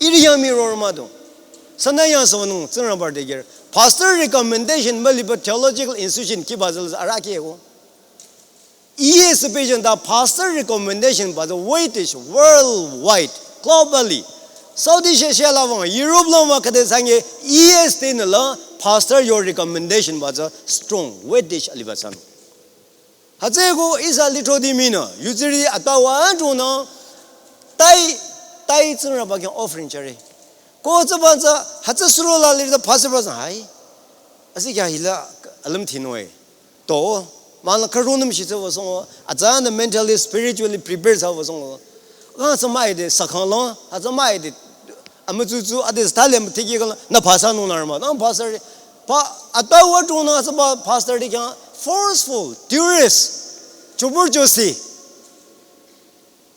Iri yang mii rorü mah do. Sünü yang sünung, tsingrangbarü te ger. Pastor recommendation müliba theological institution khiba tsüla arüh khiko. E S P janta pastor recommendation ba tsü weightage worldwide, globally. Southeast Asia la wüng, Europe la wüng khüde thsange E S T nü la pastor yo recommendation ba tsü strong weightage aliba thsanung. Hütsüeko ihsa lithroti mii nü, yutsirüti atüwa tunü, tai, tai tsingrangba khyang offering thsare. Ko tsüba tsü, hütsü suro la lirü tsü pastor ba tsü, hai. Asi kya hila, alüm thinoi. To, mangla khürü nüm shi tsü wüsong, atsa nü mentally, spiritually prepared thsa wüsong. Ka tsü mai de, sakhang lo, atsa mai de, amütsutsu, ade style am tiki kala, nü pastor nung nü rüma, nü pastor, pa, atüwa tunü, atsa ba pastor ti khyang, forceful, duress, jubur josi.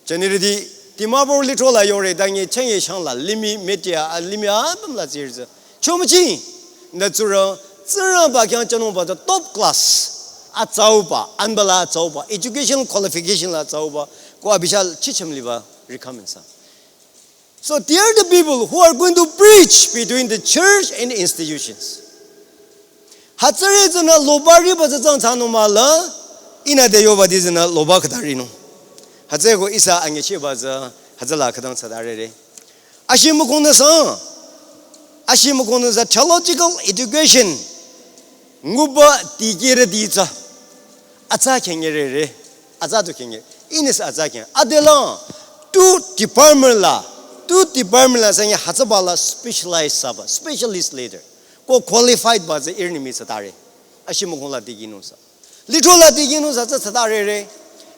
Jünirüti, Dimapur lithro la yore, dangi chenge shang la, limih media, a limih apüm la tsirü tsü. Chomüching, nü tsurü, tsingrangba khyang thsanungba tsü top class, atsauba, anba la atsauba, educational qualification la atsauba, ko abishal chicham liba recommend thsa. So they are the people who are going to bridge between the church and institutions. Hütsüri tsünü loba riba tsü tsang thsanung mah la, ihnü te yoba ti tsünü loba khüta rinung. Hütsüeko ihsa anyichiba tsü, hütsüla khütang thsadarere. Ashi mükhongnü sa, ashi mükhongnü sa theological education nguba dikehrüti tsü, atsa khengerere, atsa tu khenge, ihnü sa atsa khenge. Adela, tu department la, Tu department la sanye hütsüba la specialize thsaba, specialist leader. Ko qualified ba tsü ihrü nimi tsütare. Ashi mükong la dikinung sa. Lithro la dikinung sa tsü tsütare re.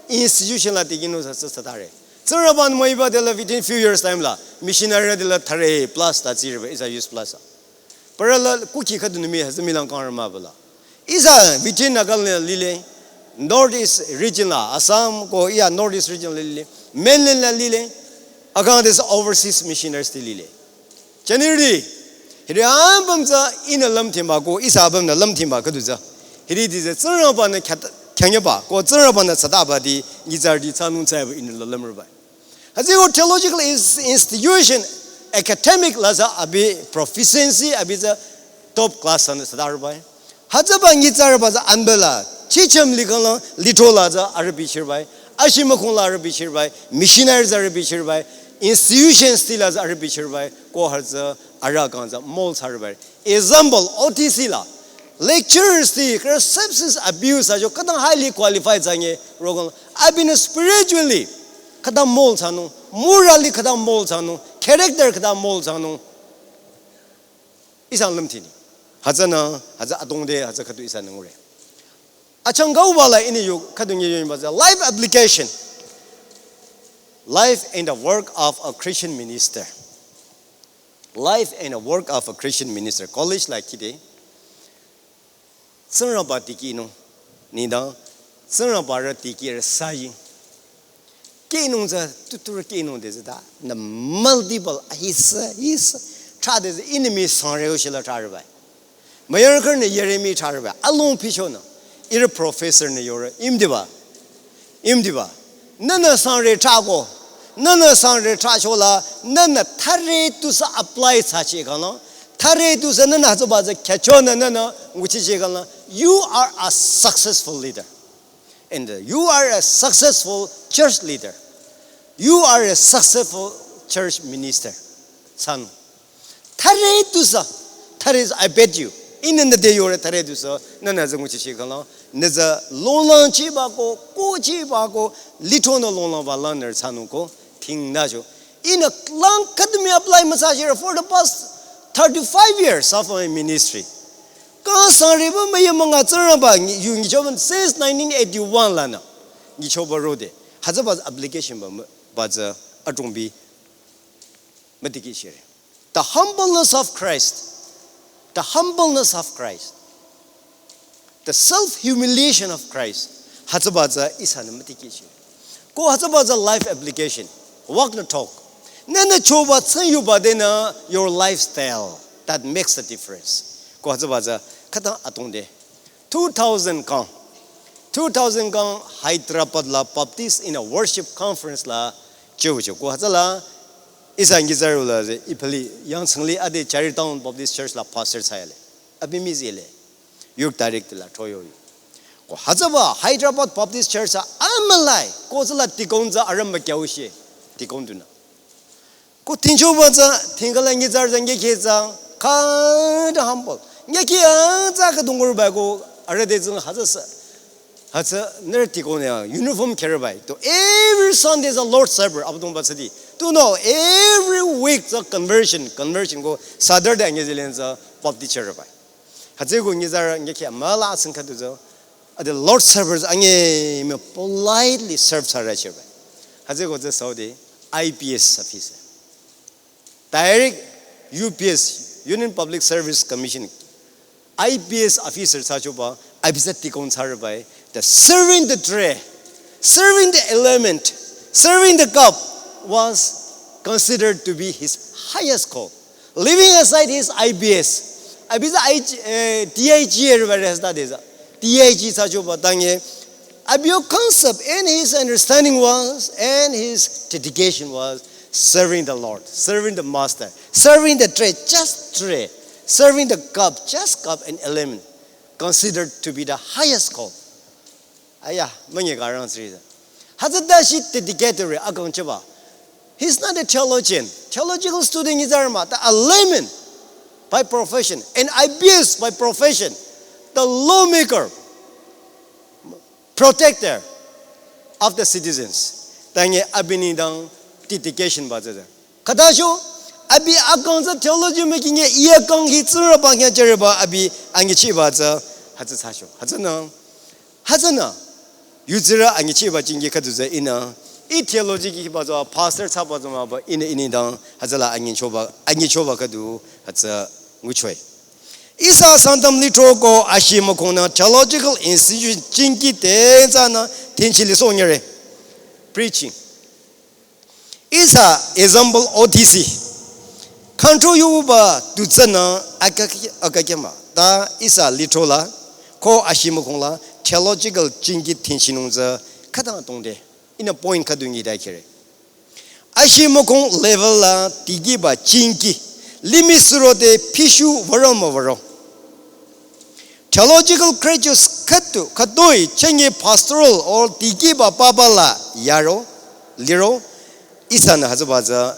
Institution la dikinung sa tsü tsütare. Tsingrangba-nü müiba de la within few years time la missionary de la thare plus ta tsiriba, ihsa use plus. Parü la kuki khüdu nimi hütsü milang kang rama bala. Ihsa within Nagaland la lile, North East region la, Assam ko iya North East region la lile, mainland la lile, akang this overseas missionaries ti lile. Chanirdi, hiri ambam tsü ihnü lümthimba ko ihsa abam nü lümthimba khüdu tsü. Hiri di tsü Tsingrangba-nü khyat-, khyanyaba ko Tsingrangba-nü tsütaba di nyitsarüti thsanung thsaba ihnü la lümrüba. Hütsüko theological ins-, institution, academic la tsü abi proficiency, abi tsü top class anü tsütarübai. Hütsüba nyitsarüba tsü anbela, chichem likhang la lithro la tsü arüh bichirbai, ashi mükong la arüh bichirbai, missionary tsü arüh bichirbai, institutions ti la tsü arüh bichirbai, ko hütsü arüh kang tsü mold thsarübai. Example, O T C la, lecturers ti, kre substance abuse ajo, khütang highly qualified thsanye, rogang, abinü spiritually, khütang mold thsanung, morally khütang mold thsanung, character khütang mold thsanung. Ihsa lümthini. Hütsünü, hütsü adrong de, hütsü khüdu ihsanü ngure. Achangkauba la ihnü yo, khüdu nyi yo ba tsü, life application. Life and the work of a Christian minister. Life and the work of a Christian minister. College la kide. Tsingrangba tikinung, nengdang, Tsingrangba rü tikirü sayi. Kinung tsü, tutur kinung de tsü ta, nü multiple, ahisa, hisa, thra de tsü, enemy sangre ushila thra rübai. Mayar kar nü Yeremi thra rübai, along picho nü, ihrü professor nü yore, imdiba. Imdiba. Nünü sangre thra ko. Nünü sangre thra chola. Nünü thare tusü apply thsachi kang la. Thare tusü nünü hütsüba tsü khyachonü nünü nguchichi kang la. You are a successful leader. And you are a successful church leader. You are a successful church minister. Thsanung. Thare tusü, thare is, I bet you. Ihnü nü de yore thare tusü, nünü tsü nguchichi kang la, nü tsü longlang chiba ko, ko chiba ko, lithro nü longlangba la nü thsanung ko, thing nü jo. Ihnü lang academy apply müthsachire for the past thirty-five years of my ministry. Kang sangreba müyü münga Tsingrangba yu nyichoba since nineteen eighty-one la nü. Nyichoba rode. Hütsüba application ba mü, ba tsü adrongbi mütikihchire. The humbleness of Christ. The humbleness of Christ. The self-humiliation of Christ. Hütsüba tsü ihsanü mütikihchi. Ko hütsüba tsü life application. Walk the talk. Nünü choba tsü yuba de nü your lifestyle. That makes a difference. Ko hütsüba tsü khütang adrong de. Two thousand kang. Two thousand kang Hyderabad la Baptist in a Worship Conference la cheu cheu. Ko hütsüla ihsa nyitsarü la tsü ipali yangthsangli ade Charitam Baptist Church la pastor thsayale. Abi mii tsile. Youth director la throyo. Ko hütsüba Hyderabad Baptist Church a amülai. Ko tsüla deacon tsü aramba kyaushe. Deacon dunü. Ko thingchoba tsü, thingkala nyitsarü tsü nge khe tsü, khüta humble. Nge khe a tsü khüdungur ba ko, arüh de tsü hütsü sü. Hütsü nührü deacon ya, uniform kherübai. To every Sunday is a Lord's Supper, Abüdongba tsüdi. To know, every week tsü conversion, conversion ko, Saturday nge zilen tsü baptize chürübai. Hütsüko nyitsarü nge khe müla asing khüdu tsü, at the Lord's Supper tsü ange me politely serve thsare chürübai. Hütsüko tsü Saudi, I P S officer. Direct U P S, Union Public Service Commission, I P S officer thsachoba, abi tsü deacon thsarübai, the serving the tray, serving the element, serving the cup was considered to be his highest call. Leaving aside his I P S, abi tsü I G, eh, D I G everybody has that is, D I G thsachoba tange, abi yo concept and his understanding was, and his dedication was serving the Lord, serving the master, serving the tray, just tray, serving the cup, just cup and element, considered to be the highest call. Aya, münye ka rang tsü. Hütsüta shi dedicated re akang cheba. He's not a theologian. Theological student is a layman by profession, an I P S by profession, the lawmaker, protector of the citizens. Tange abi nengdang dedication ba tsü. Khüta sho, abi akang tsü theology mükhinge, iya kang hi Tsingrangba khyang jüre ba, abi anyichiba tsü, hütsü thsa sho. Hütsünü, hütsünü, yutsirü anyichiba jingki khüdu tsü ihnü, ih theology ki ba tsü, pastor thsaba tsü mah ba, ihnü ihnü dang, hütsüla anyichoba, anyichoba khüdu, hütsü nguchoi. Ihsa Sangtam lithro ko ashi mükhongnü theological institution jingki te tsünü, tenchi lisoh nyere. Preaching. Ihsa example O T C. Khangtho yuba tu tsünü aka, aka kyama. Ta ihsa lithro la, ko ashi mükhong la, theological jingki tenchinung tsü khütang tongde. Ihnü point khüdu nyi da kire. Ashi mükhong level la dikehba jingki. Limih suro te pishu varo mavaro. Theological graduates khüdu, khütoi, chenge pastoral or dikehba papa la yaro, liro, ihsanü hütsüba tsü,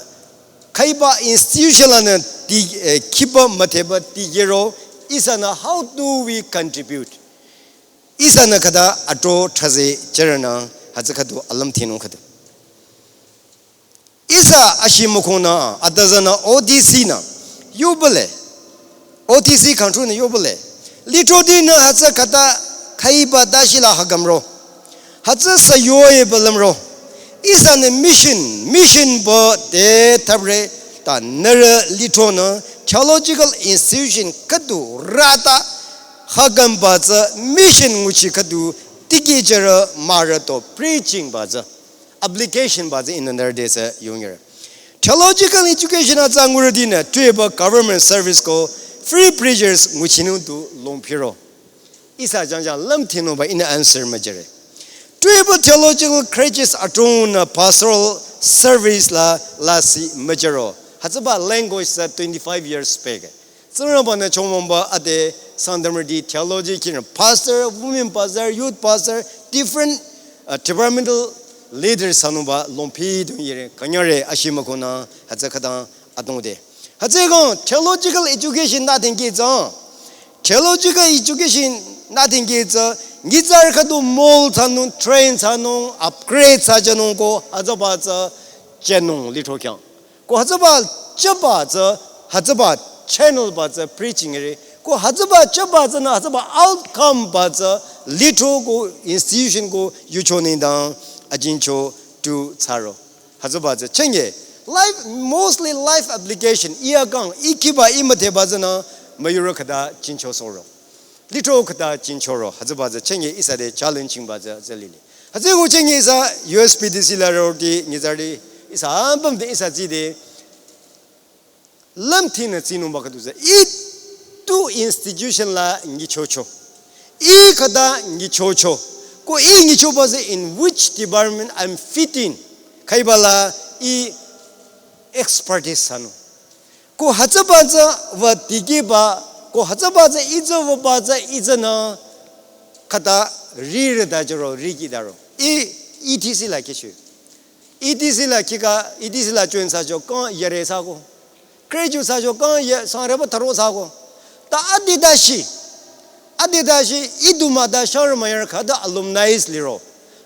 khüiba institution lanü di, eh, khiba müdheba dikehro, ihsanü how do we contribute? Ihsanü khüta atro thraze jürenü, hütsü khüdu alümthinung khüdu. Ihsa ashi mükhongnü, atazanü O T C nü, yubale. O T C control nü yubale. Lithro dinü hütsü khüta khüiba dashi la hagamro. Hütsü sa yoye balümro. Ihsanü mission, mission ba te thabre ta nührü lithro nü theological institution khüdu rata hagamba tsü mission nguchi khüdu dikeh jüre mare to preaching ba tsü. Application ba tsü in another day tsü yongir. Theological education atsa ngurütinü, tueba government service ko free preachers nguchinung tu longphiro. Ihsa jangjang lümthinung ba ihnü answer müjüre. Tueba theological graduates atunü pastoral service la lasih müjüro. Hütsüba language tsü twenty-five years peke. Tsingrangba nü chongmongba ade Sangtamrüti theology kinü pastor, women pastor, youth pastor, different, uh, departmental leaders thsanungba longphi dung yire, künyangre ashi mükhongnü hütsü khütang atongde. Hütsü kong theological education nü dikeh tsü. Theological education nü dikeh tsü. Nyitsarü khüdu mold thsanung, train thsanung, upgrade thsajünung ko hütsüba tsü jünung lithro khyang. Ko hütsüba jüba tsü, hütsüba channel ba tsü preaching re. Ko hütsüba jüba tsünü hütsüba outcome ba tsü lithro ko institution ko yucho nengdang ajincho tu thsaro. Hütsüba tsü chenge. Life, mostly life application. Iya kang, ih khiba ih müdheba tsünü müyurü khüta jincho soro. Lithro khüta jinchoro, hütsüba tsü chenge ihsa te challenging ba tsü tsü lile. Hütsü ko chenge ihsa U S P D C la roti nyitsarü ihsa ambam te ihsa tside lümthinü tsinungba khüdu tsü. Ih tu institution la nyichocho. Ih khüta nyichocho. Ko ih nyichoba tsü in which department I'm fitting. Khüiba la ih expertise thsanung. Ko hütsüba tsü wü dikehba, ko hütsüba tsü itsü wüba tsü itsünü khüta rirü da jüro, rikhi daro. Ih E T C la khishu. E T C la khikha, E T C la join thsacho kang yare thsako. Graduate thsacho kang ye sangreba tharo thsako. Ta adi dashi. Adi dashi, ih du mah da shangrü müyarü khüta alumni liro.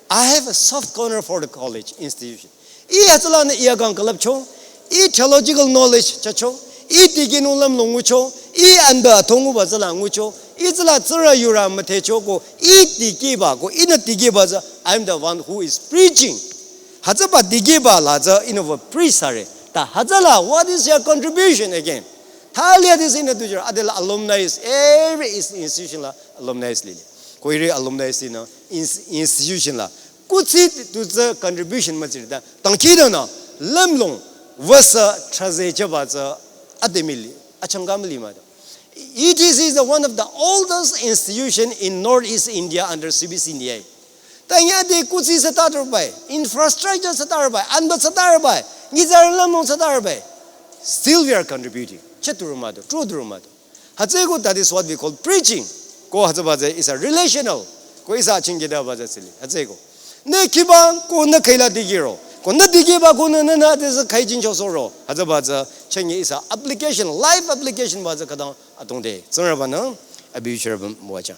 I have a soft corner for the college institution. Ih hütsülanü ih akang külüpcho, ih theological knowledge thsacho, ih dikehnung lümlong ngucho, ih anda thonguba tsüla ngucho, ih tsüla tsürü yurü müdhecho ko, ih dikehba ko, ihnü dikehba tsü, I'm the one who is preaching. Hütsüba dikehba la tsü, ihnü wü preach thsare. Ta hütsüla, what is your contribution again? Thali adi tsü ihnü tujüro, adela alumni, every ins-, institution la alumni lile. Ko iri alumni tsünü ins-, institution la kuthsi tu tsü contribution mütsirü ta. Tangki danü lümlong wüsa thraze jüba tsü ade müli, achangka müli mah ta. E T C is the one of the oldest institution in Northeast India under C B C N D A. Ta nya de kuthsi thsatarübai, infrastructure thsatarübai, anba thsatarübai, nyitsarü lümlong thsatarübai. Still we are contributing. Cheturü mah ta, true turü mah ta. Hütsüeko, that is what we call preaching. Ko hütsüba tsü ihsa relational. Ko ihsa chingkidaba tsü tsüli. Hütsüeko. Nü khiba ko nü khüila dikehro. Ko nü dikehba ko nü nü nü ade tsü khüi jincho soro. Hütsüba tsü chenge ihsa application, life application ba tsü khütang atongde. Tsingrangbanü abi chirabam müwajüng.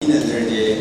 nü lirde